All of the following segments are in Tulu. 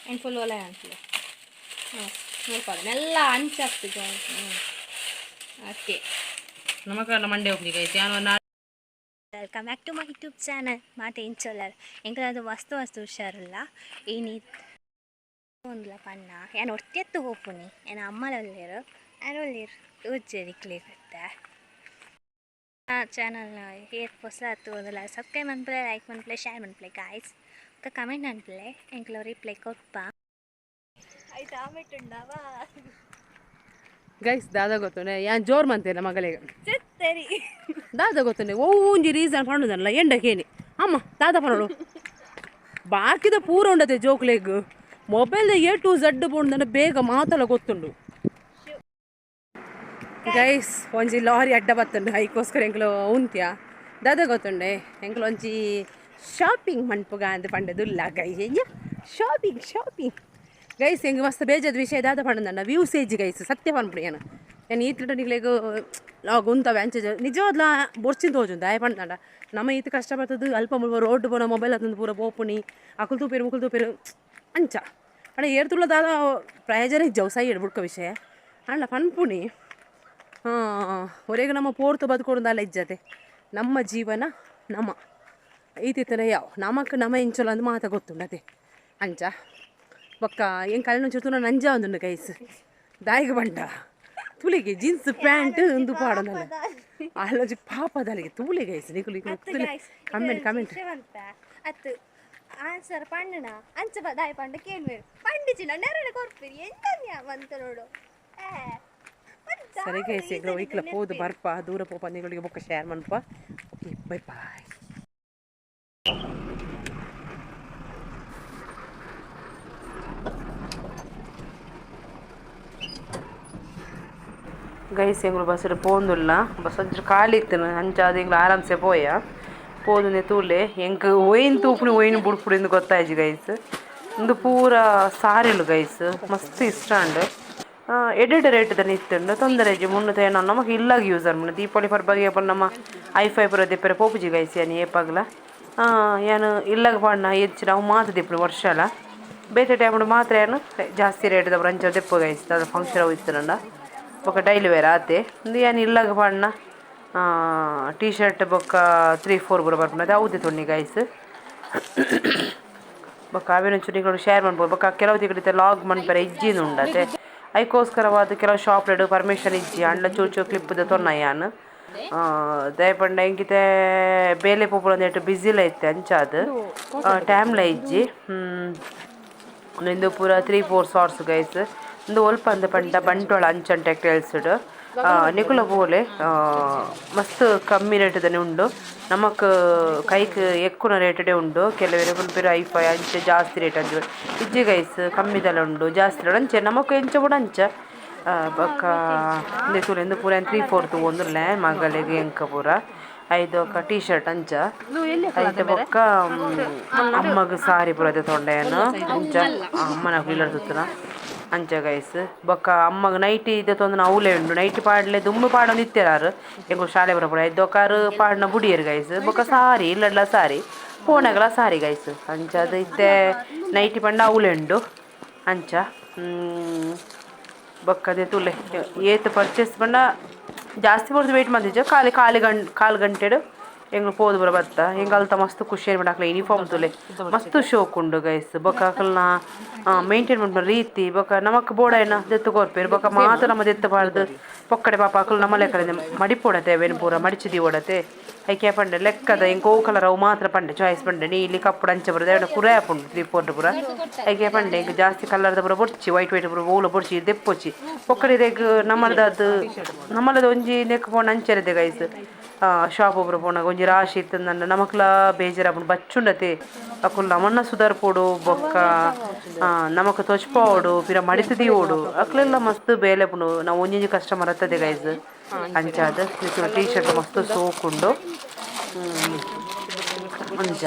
ಏನು ಫುಲ್ ಒಲೆ ಅನ್ಸಲೆ. ಹಾಂ, ನೋಡ್ಕೊಳ್ಳಿ, ಎಲ್ಲ ಅಂಚಾಗ್ತದೆ. ಹ್ಞೂ, ಓಕೆ. ನಮಕ ಮಂಡೆ ಹೋಗ್ಲಿ ಗೈಸ್ ಯಾನು. Welcome back to my YouTube channel. ಮಾತೆ ಇಂಚೊಲ್ಲರ್ ಎಂಕಲಾದ ವಸ್ತು ವಸ್ತು ಹುಷಾರಿಲ್ಲ. ಇನಿ ಒಂದ್ಲ ಪಣ್ಣ ಯಾನ್ ಒರ್ತಿಯತ್ತು ಹೋಪುನಿ. ಏನ ಅಮ್ಮಲ ಒಲ್ಲೇರು, ಆ್ಯನ್ ಒಲ್ಲೇರು ತೋಜೆರಿ ಗೊತ್ತ. ಚಾನಲ್ನ ಏರ್ ಹೊಸ ಒಂದಲ್ಲ ಸಬ್ಸ್ಕ್ರೈಬ್ ಮನ್ಪುಲೆ, ಲೈಕ್ ಮನ್ಪುಲೆ, ಶೇರ್ ಮನ್ಪುಲೆ ಗಾಯ್ಸ್. ಬೊಕ್ಕ ಕಮೆಂಟ್ ಮನ್ಪುಲೆ, ಎಂಕ್ಲ ರಿಪ್ಲೈ ಕೊರ್ಪ. ಆಯ್ತು, ಆಮೇಲೆ ಉಂಡವಾ? ಗೈಸ್, ದಾದ ಗೊತ್ತುಂಡೆ, ಯಾನ್ ಜೋರ್ ಮಂತೇನ ಮಗಳಿಗೆ. ಸರಿ. ದಾದ ಗೊತ್ತುಂಡೆ, ಓ ಒಂಜಿ ರೀಸನ್ ಪಂಡುದಲ್ಲ ಎಂಡಕೇನಿ ಅಮ್ಮ ದಾದ ಪನೋಡು. ಬಾಕಿದ ಪೂರ ಉಂಡತೆ ಜೋಕ್ಲೆಗ್ mobile A to Z ಪೋಂಡಂಡ ಬೇಗ ಮಾತಲ ಗೊತ್ತುಂಡು. ಗೈಸ್, ಒಂಜಿ ಲಾರಿ ಅಡ್ಡ ಬತ್ತುಂಡು, ಐಕೋಸ್ಕರ ಎಂಕ್ಲು ಉಂತ್ಯ. ದಾದ ಗೊತ್ತುಂಡೆ, ಎಂಕ್ಲು ಒಂಜಿ ಶಾಪಿಂಗ್ ಮನ್ಪುಗ ಅಂದ್ ಪಂಡದುಲ್ಲ ಗೈಸ್. Shopping shopping guys, ಎಂಗ್ ಮಸ್ತ್ ಬೇಜದ ವಿಷಯ ದಾದ ಪಂಡಂದ views age guys. ಸತ್ಯ ಪನ್ಪುಣಿ ಯಾನು ಯಾನ್ ಈತ್ಲಟ ನಿಕ್ಲೆಗ್ ಲಾಗ್ ಉಂತವೆ ಅಂಚ ನಿಜವಾದ್ಲ ಬೊರ್ಚಿನ ತೋಜುಂಡು. ದಾಯೆ ಪಂಡಂಡ ನಮ್ಮ ಈತ್ ಕಷ್ಟ ಬರ್ತದೆ. ಅಲ್ಪ ಮುಲ್ಪ ರೋಡ್ ಪೋನ ಮೊಬೈಲ್ ಅತ್ತಂದು ಪೂರ ಪೋಪುಣಿ, ಅಕುಲು ತೂಪೇರು, ಮುಕುಲು ತೂಪೇರು ಅಂಚ. ಅಣ್ಣ, ಏರ್ತುಳ್ಳ ದಾದ ಪ್ರಯೋಜನ ಇಜ್ಜವು ಸೈ ಬುಡ್ಕ ವಿಷಯ ಅಣ್ಣ ಪನ್ಪುಣಿ. ಹಾಂ, ಹೊರೆಗೆ ನಮ್ಮ ಪೋರ್ತು ಬದುಕೊಡುದಲ್ಲ ಇಜ್ಜತೆ. ನಮ್ಮ ಜೀವನ ನಮ್ಮ ಈತಿತ್ತನ ಯಾವ ನಮಕ್ ನಮ ಎಂಚೊಲ ಅಂದ್ ಮಾತ ಗೊತ್ತುಂಡತೆ ಅಂಚ. ಬೊಕ್ಕ ಎಂಕ್ ಕಲೆನ ಚುರ್ತುನ ನಂಜ ಒಂದುಂಡು ಗೈಸ್. ದಾಯಿಗೆ ಬಂಡ ತುಲಿಗೆ ಜೀನ್ಸ್ ಪ್ಯಾಂಟ್ ಉಂದು ಪಾಡೊಂದಲ್ಲ ಅಲ್ಲೊಂಜಿ ಪಾಪದಲ್ಲಿಗೆ ತೂಲೆ ಗೈಸ್. ನಿಕುಲು ನಿಕುಲು ಕಮೆಂಟ್ ಕಮೆಂಟ್. ಅತ್ತು ಆನ್ಸರ್ ಪಣ್ಣನ ಅಂಚ ದಾಯ ಪಂಡ ಕೇಳ್ಬೇರು ಪಂಡಿಚಿನ ನೆರಳು ಕೊರ್ಪಿರಿ ಎಂತ ಬಂತ ನೋಡು. ಸರಿ ಗೈಸ್, ಎಂಕ್ಲ ಒಯ್ಕ್ಲ ಪೋದು ಬರ್ಪ, ದೂರ ಪೋಪ ನಿಗಳಿಗೆ ಬೊಕ್ಕ ಶೇರ್ ಮನ್ಪ. Okay, bye bye. ಗೈಸ್, ಎಂಗುಲು ಬಸ್ಸು ಪೋಂದುಲ್ಲ. ಬಸ್ ಒಂಚೂರು ಖಾಲಿ ಇತ್ತು, ಅಂಚ ಅದು ಎಂಗ್ಲು ಆರಾಮ್ಸೆ ಪೋಯ. ಪೋದುನೆ ತೂಲೆ, ಎಂಕ್ ಒಯ್ನ್ ತೂಪುನಿ ಒಯ್ನ್ ಬುಡ್ಪುಡಿ ಇಂದು ಗೊತ್ತಾಯ್ಜಿ ಗೈಸ್. ಇಂದು ಪೂರ ಸಾರಿಲು ಗೈಸ್, ಮಸ್ತ್ ಇಷ್ಟ ಅಂಡ್ ಎಡೆಡ್ ರೇಟ್ ದನ ಇತ್ತುಂಡು, ತೊಂದರೆ ಇಜ್ಜಿ. ಮುನ್ನೂತ ನಮಕ್ ಇಲ್ಲಾಗ ಯೂಸ್ ಅನ್ಮುಂಡು. ದೀಪಾವಳಿ ಪರ್ಬಗೆ ಏಪಲ್ ನಮ್ಮ ಐಫೈ ಪೂರ ದೆಪ್ಪರೆ ಪೋಪುಜಿ ಗೈಸ್. ಯಾನ್ ಏಪಾಗ್ಲ ಯಾನ್ ಇಲ್ಲಾಗ ಪಾಡ್ನ ಹೆಚ್ಚು ನಾವು ಮಾತ ದೆಪ್ಪುನಿ. ವರ್ಷಲ ಬೇತೆ ಟೈಮ್ ಮಾತ್ರ ಏನು ಜಾಸ್ತಿ ರೇಟ್ ದಪುರ ಅಂಚ ದೆಪ್ಪು ಗೈಸ್. ದಾದ ಫಂಕ್ಷನ್ ಅವು ಇತ್ತುಂಡ ಬೊಕ್ಕ ಡೈಲಿ ವೇರ್ ಆತೆ. ಇಂದು ಯಾನ್ ಇಲ್ಲಾಗ ಪಾಡ್ನ ಟೀ ಶರ್ಟ್ ಬೊಕ್ಕ 3-4 ಪೂರ ಬರ್ಪುಂಡು, ಅದು ಅವು ದೆತೊನ್ನಿ ಗೈಸ್. ಬೊಕ್ಕ ಅವೆನ್ ಒಂಚೂರು ನಿಕುಲು ಶೇರ್ ಮನ್ಪೊಡು. ಬೊಕ್ಕ ಕೆಲವು ತಿಕಡಿತ ಲಾಗ್ ಮನ್ಪೆರೆ ಇಜ್ಜಿಂದು ಉಂಡತೆ. ಐಕೋಸ್ಕರವಾದ ಕೆಲವು ಶಾಪ್ಲೆಡ್ ಪರ್ಮಿಷನ್ ಇಜ್ಜಿ ಅಂಡ ಚೂರು ಚೂರು ಕ್ಲಿಪ್ ದೆತೊನ್ನ ಯಾನ್. ದಾಯೆ ಪಂಡ ಎಂಕಿತೆ ಬೇಲೆ ಪೋಪುನ ಬಿಸಿಲ ಇತ್ತೆ, ಅಂಚಾದ್ ಟೈಮ್ಲ ಇಜ್ಜಿ. ಇಂದು ಪೂರ 3-4 ಸಾರ್ಸ್ ಗೈಸ್. ಇಂದು ಒಲ್ಪ ಅಂದ್ ಪಂಡ ಬಂಟ್ವಾಳ ಅಂಚನ್ ಟೆಕ್ಸ್ಟೈಲ್ಸ್. ನಿಕುಲ ಪೋಲೆ, ಮಸ್ತ್ ಕಮ್ಮಿ ರೇಟ್ ಉಂಡು, ನಮಕ್ ಕೈಕ್ ಎಕ್ಕುನ ರೇಟಡೆ ಉಂಡು. ಕೆಲವೆರ್ ಪನ್ಪೆರ್ ಐಫೈ ಅಂಚ ಜಾಸ್ತಿ ರೇಟ್ ಅಂಚ. ಇಜ್ಜಿ ಗೈಸ್, ಕಮ್ಮಿದಲ ಉಂಡು, ಜಾಸ್ತಿ ಅಂಚೆ ನಮಕ್ ಎಂಚ ಬೋಡು ಅಂಚ. ಬೊಕ್ಕ ಇಂದೆ ತೂಲೆ, ಇಂದು ಪೂರ 3-4 ತೂವೊಂದುಲ್ಲೆ ಮಗಲೆಗ್ ಎಂಕ್ ಪೂರ. ಐದು ಬೊಕ್ಕ ಟೀ ಶರ್ಟ್ ಅಂಚ. ಐತ ಬೊಕ್ಕ ಅಮ್ಮಗ್ ಸಾರಿ ಪೂರ ದೆತೊಂಡೆ ಯಾನ್ ಅಂಚ. ಅಮ್ಮನ ಇಲ್ಲಡ್ ತುತ್ತುನ ಅಂಚ ಗೈಸ್. ಬೊಕ್ಕ ಅಮ್ಮಗ್ ನೈಟಿ ದೆತೊಂದು ಅವ್ಲೇ ಉಂಡು. ನೈಟಿ ಪಾಡ್ಲೆ ದುಂಬು ಪಾಡೊಂದು ಇತ್ತೆರ್ ಆರ್ ಎಂಕುಲು ಶಾಲೆ ಬರಪುಡ ಐದೊಕ್ಕ ಆರ್ ಪಾಡ್ನ ಬುಡಿಯೆರ್ ಗೈಸ್. ಬೊಕ್ಕ ಸಾರಿ ಇಲ್ಲಡ್ಲ ಸಾರಿ ಪೋನಗಲ ಸಾರಿ ಗೈಸ್. ಅಂಚಾದ್ ಇತ್ತೆ ನೈಟಿ ಪಂಡ ಅವ್ಲೇ ಉಂಡು ಅಂಚ. ಬೊಕ್ಕ ಅದೇ ತೂಲೆ, ಏತ್ ಪರ್ಚೇಸ್ ಪಂಡ ಜಾಸ್ತಿ ಪೊರ್ತು ವೇಟ್ ಮಲ್ತಿಜ್ಜ. ಖಾಲಿ ಖಾಲಿ ಗಂ ಕಾಲು ಗಂಟೆಡ್ ಎಂಕ್ಲು ಪೋದು ಪೂರ ಬತ್ತ. ಎಂಕ್ ಅಲ್ತ ಮಸ್ತ್ ಖುಷಿ ಆಯ್ತು. ಅಕ್ಲೆ ಯೂನಿಫಾರ್ಮ್ ತೂಲೆ, ಮಸ್ತ್ ಶೋಕ್ ಉಂಡು ಗೈಸ್. ಬೊಕ್ಕ ಅಕಲ್ನ ಮೇಂಟೈನ್ ಮನ್ಪುನ ರೀತಿ, ಬೊಕ್ಕ ನಮಕ್ ಬೋಡಾಯಿನ ದೆತ್ತ್ ಕೊರ್ಪೆರ್. ಬೊಕ್ಕ ಮಾತ ನಮ ದೆತ್ತ್ ಪಾಡ್ದ್ ಪೊಕ್ಕಡೆ ಪಾಪ ಅಕುಲು ನಮ್ಮ ಲೆಕ್ಕನೆ ಮಡಿಪೊಡತೆ, ಅವೆನ್ ಪೂರ ಮಡಿಚಿ ದೀವೊಡತೆ. ಐಕೆ ಪಂಡೆ ಲೆಕ್ಕದ ಎಂಕ್ ಒವು ಕಲರ್ ಅವು ಮಾತ್ರ ಪಂಡೆ ಚಾಯ್ಸ್ ಪಂಡೆ. ನೀಲಿ ಕಪ್ಪು ಅಂಚ ಬರುದು ಅವೆನ ಕುರೆ ಆಪುಂಡು 3-4 ಪೂರ. ಐಕೆ ಪಂಡೆ ಎಂಕ್ ಜಾಸ್ತಿ ಕಲರ್ದ ಪೂರ ಬೊಡ್ಚಿ, ವೈಟ್ ವೈಟ್ ಪೂರ ಒವುಲ ಬೊಡ್ಚಿ, ದೆಪ್ಪೊಚಿ ಪೊಕ್ಕಡೆ. ಇರೆಗ್ ನಮ್ಮಲ್ದದು ನಮ್ಮಲದ ಒಂಜಿ ನೆಕ್ ಪೋಂಡ ಅಂಚೆನೆ ಗೈಸ್. ಶಾಪ್ ಪೂರ ಪೋನಗ ಒಂಜಿ ರಾಶಿ ಇತ್ತುಂಡ ನಮಕ್ಲ ಬೇಜಾರಾಪುಂಡು, ಬಚ್ಚುಂಡತೆ. ಅಕುಲು ನಮನ್ನ ಸುಧಾರ್ಪೊಡು, ಬೊಕ್ಕ ನಮಕ್ ತೋಜ್ಪಾವೊಡು, ಪಿರ ಮಡಿತ್ ದೀವೊಡು. ಅಕ್ಲೆಲ್ಲ ಮಸ್ತ್ ಬೇಲೆ ಪುಂಡು. ನಾವು ಒಂಜೊಂಜಿ ಕಸ್ಟಮರ್ ಅತ್ತದೆ ಗೈಸ್. ಅಂಚಾದ್ ಟೀ ಶರ್ಟ್ ಮಸ್ತ್ ಸೋಕುಂಡು ಅಂಚ.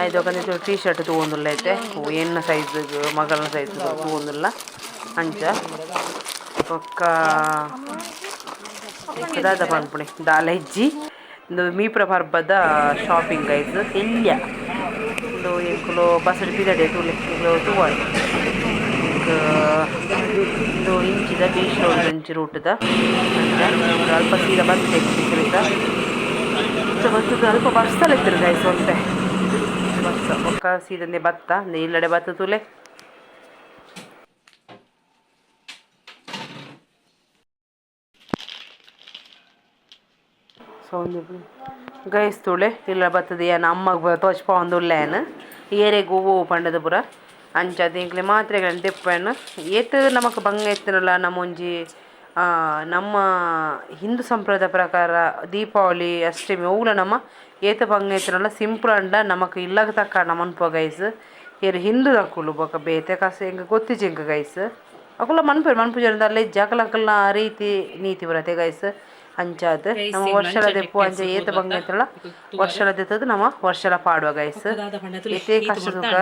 ಐದೊಕ ಟೀ ಶರ್ಟ್ ತೂವೊಂದುಲ್ಲ ಇತ್ತೆ, ಎನ್ನ ಸೈಜ್ ಮಗಲ್ನ ಸೈಜ್ ತೂವೊಂದುಲ್ಲ ಅಂಚ. ಬೊಕ್ಕ ದಾದ ಪನ್ಪುಣಿ ದಾಲ ಇಜ್ಜಿ. ಇಂದು ಮೀಪುರ ಪರ್ಬದ ಶಾಪಿಂಗ್ ಗೈಸ್. ಎಲ್ಯ. ಉಂದು ಎಂಕುಲು ಬಸ್ ಪಿದಡೆ ತೂಲೆ ನಿಕುಲು ತೂವೊಡು. ಉಂದು ಇಂಚಿದ ಬೀಚ್ ರೋಡ್ ಇಂಚಿ ರೂಟುದ ಅಂಚ ಅಲ್ಪ ಸೀದಾ ಬತ್ತೆ ಎಂಕುಲು ಇಂಚ ಬತ್ತುದು ಅಲ್ಪ ಬರ್ಸಲ ಇತ್ತುಂಡು ಗೈಸ್ ಒಂತೆ ಬರ್ಸ. ಬೊಕ್ಕ ಸೀದಂದೆ ಬತ್ತ ಇಲ್ಲಡೆ ಬತ್ತ ತೂಲೆ. ಸೊ ಗೈಸ್ ತೂಲೆ, ಇಲ್ಲ ಬತ್ತುದು ಯಾನ್ ಅಮ್ಮಗ್ ತೋಜ್ಪಾವೊಂದುಲ್ಲೆ ಯಾನ್ ಏರೆಗ್ ಒವ್ವು ಪಂಡುದು ಪೂರ. ಅಂಚಾದ್ ಎಂಕ್ಲೆ ಮಾತ್ರೆಗಳನ್ನ ದೆಪ್ಪೆನ್ ಏತ್ ನಮಕ್ ಬಂಗ ಇತ್ತುಂಡಲ ನಮ್ಮ ಒಂಜಿ ನಮ್ಮ ಹಿಂದೂ ಸಂಪ್ರದಾಯ ಪ್ರಕಾರ ದೀಪಾವಳಿ ಅಷ್ಟಮಿ ಒವ್ಲ ನಮ ಏತ್ ಬಂಗ ಇತ್ತುಂಡಲ ಸಿಂಪಲ್ ಆಂಡ ನಮಕ್ ಇಲ್ಲಗ್ ತಕ್ಕಂಡ ಮನ್ಪುವ ಗೈಸ್. ಏರ್ ಹಿಂದೂದಕುಲು ಬೊಕ ಬೇತೆ ಕಾಸ್ ಎಂಕ್ ಗೊತ್ತಿಜ್ಜಿ ಎಂಕ್ ಗೈಸ್. ಅಕುಲ ಮನ್ಪುವೆರ್, ಮನ್ಪುಜೆರ್ ದಾಲ ಇಜ್ಜಿ, ಅಕಲಕಲ್ನ ರೀತಿ ನೀತಿ ಪೂರ ಗೈಸ್. ಅಂಚಾದ್ ನಮ ವರ್ಷಲ ದೆಪ್ಪುವ. ಅಂಚ ಏತ್ ಬಂಗ ಇತ್ತುಂಡಲ ವರ್ಷಲ ದೆತ್ತುದು ನಮ ವರ್ಷಲ ಪಾಡುವ ಗೈಸ್. ಏತೇ ಕಷ್ಟ ಸುಖ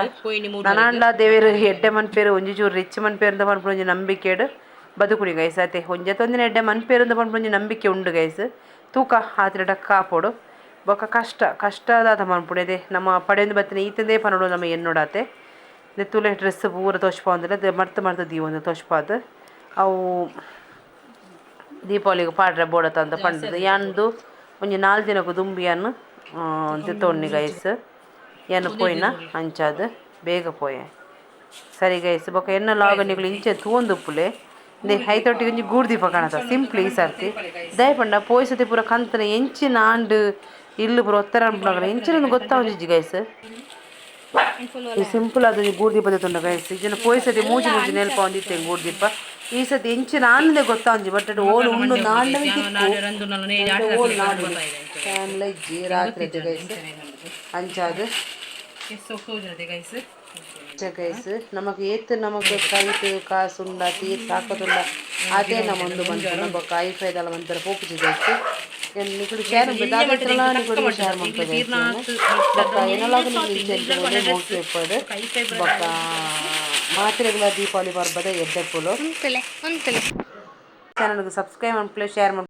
ನನಾಂಡ ದೇವೆರ್ ಎಡ್ಡೆ ಮನ್ಪೆರ್, ಒಂಜಿ ಚೂರು ರಿಚ್ ಮನ್ಪೆರ್ ಅಂತ ಪನ್ಪುನ ಒಂಜಿ ನಂಬಿಕೆಡ್ ಬದುಕುನಿ ಗೈಸ್ ಅತೆ. ಒಂಜಿ ಒಂಜಿನ ಎಡ್ಡೆ ಮನ್ಪೆರ್ ಅಂತ ಪನ್ಪುನ ಒಂಜಿ ನಂಬಿಕೆ ಉಂಡು ಗೈಸ್. ತೂಕ ಆತಿನಟ ಕಾಪೊಡು. ಬೊಕ ಕಷ್ಟ ಕಷ್ಟ ದಾದ ಮನ್ಪುನಿ, ನಮ್ಮ ಪಡೆಯೊಂದು ಬತ್ತಿನ ಈತಂದೇ ಪನೊಡು ನಮ್ಮ ಎನ್ನೊಡಾತೆ. ತೂಲೆ, ಡ್ರೆಸ್ ಪೂರ ತೋಜ್ಪಾವೊಂದುಲ್ಲೆ, ಮರ್ತ್ ಮರ್ತ್ ದೀವೊಂದು ತೋಜ್ಪಾದ್. ಅವು ದೀಪಾವಳಿಗ್ ಪಾಡ್ರೆ ಬೋಡತ್ತ ಅಂತ ಪಂಡುದು ಯಾನ್ದು ಒಂಜಿ 4 ದಿನಕ್ ದುಂಬು ಯಾನ್ ದೆತ್ತೊನ್ನಿ ಗೈಸ್. ಯಾನ್ ಪೋಯಿನ ಅಂಚಾದ್ ಬೇಗ ಪೋಯೆ. ಸರಿ ಗೈಸ್, ಬೊಕ ಎನ್ನ ಲಾಗ್ ನಿಕುಲು ಇಂಚ ತೂವೊಂದುಪ್ಪುಲೆ. ಇಂದೆ ಐತೊಟ್ಟಿಗೆ ಒಂಜಿ ಗೂಡ್ದೀಪ ಕಾಣತ ಸಿಂಪ್ಲ್ ಈ ಸರ್ತಿ. ದಾಯೆ ಪಂಡ ಪೋಯಿ ಸರ್ತಿ ಪೂರ ಕಂತನ ಎಂಚಿನ ಆಂಡ್, ಇಲ್ಲ್ ಪೂರ ಒತ್ತರ ಅನ್ಪುನಗಲ ಎಂಚಿನ ಗೊತ್ತಾವೊಂದಿಜ್ಜಿ ಗೈಸ್. ಈ ಸಿಂಪಲ್ ಆದ್ ಒಂಜಿ ಗೂಡ್ದೀಪ ದೆತ್ತೊಂಡ ಗೈಸ್. ಇಜ್ಜಿಂಡ ಪೋಯಿ ಸರ್ತಿ ಮೂಜಿ ಮೂಜಿ ನೆಲ್ಪಾವೊಂದಿತ್ತೆ ಗೂಡ್ದೀಪ. ಈ ಸರ್ತಿ ಎಂಚಿನ ಆಂಡ್ ಗೊತ್ತಾವೊಂಜಿ, ಬಟ್ ಓಲು ಉಂಡು ನಾಂಡವೇ ತಿಕ್ಕು ಓಲು ನಾಡು ಫ್ಯಾನ್ ಇಜ್ಜಿ ರಾತ್ರಿ ಗೈಸ್. ಅಂಚಾದ್ ಗೈಸ್ ನಮಕ್ ಏತ್ ನಮಕ್ ಕೈಟ್ ಕಾಸು ಉಂಡಾತ್ ಏತ್ ತಾಕತ್ ಉಂಡ ಅದೇ ನಮ್ಮ ಒಂದು ಮನ್ಪುನ. ಬೊಕ್ಕ ಐಫೈ ದಾಲ ಮನ್ಪೆರೆ ಪೋಪುಜಿ ಗೈಸ್. ನಿಕುಲು ಶೇರ್ ನಿಕುಲು ಶೇರ್ ಮನ್ಪುವೆ ಗೈಸ್. ಬೊಕ್ಕ ಎನ್ನಲಾಗ ನಿಕುಲು ಇಂಚ ಮೋಕೆ ಇಪ್ಪಡ್. ಬೊಕ್ಕ ಮಾತ್ರೆಗಳ ದೀಪಾವಳಿ ಪರ್ಬದ ಎಡ್ಡೆಪ್ಪುಲು. ಉಂತುಲೆ ಉಂತುಲೆ. ಚಾನಲ್ಗೆ ಸಬ್ಸ್ಕ್ರೈಬ್ ಮನ್ಪುಲೆ, ಶೇರ್ ಮನ್ಪುಲೆ.